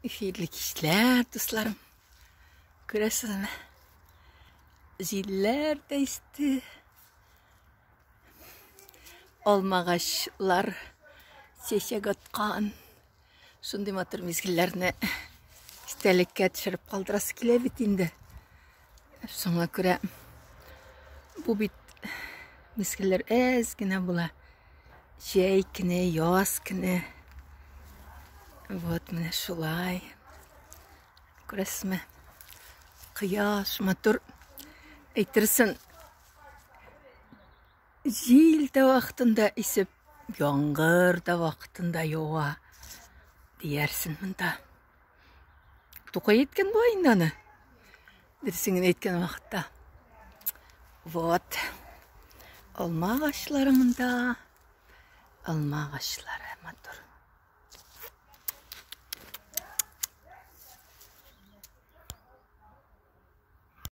Хәерле кичләр, дусларым. Күрәсезме? Җилләр дә исте. Алмагачлар чәчәк аткан. Шундый матур мизгелләрне истәлеккә төшереп калдырасы килә бит инде. Шуңа күрә бу бит мизгелләр әз генә була. Җәй көне, яз көне. Вот менә шулай. Күрәсезме? Кояш матур. Әйтерсең, җил дә вакытында исеп, яңгыр да вакытында ява диярсең монда. Тукай әйткән була инде аны. Дөресен генә әйткән вакытта. Вот. Алма агачлары монда. Алма агачлары матур.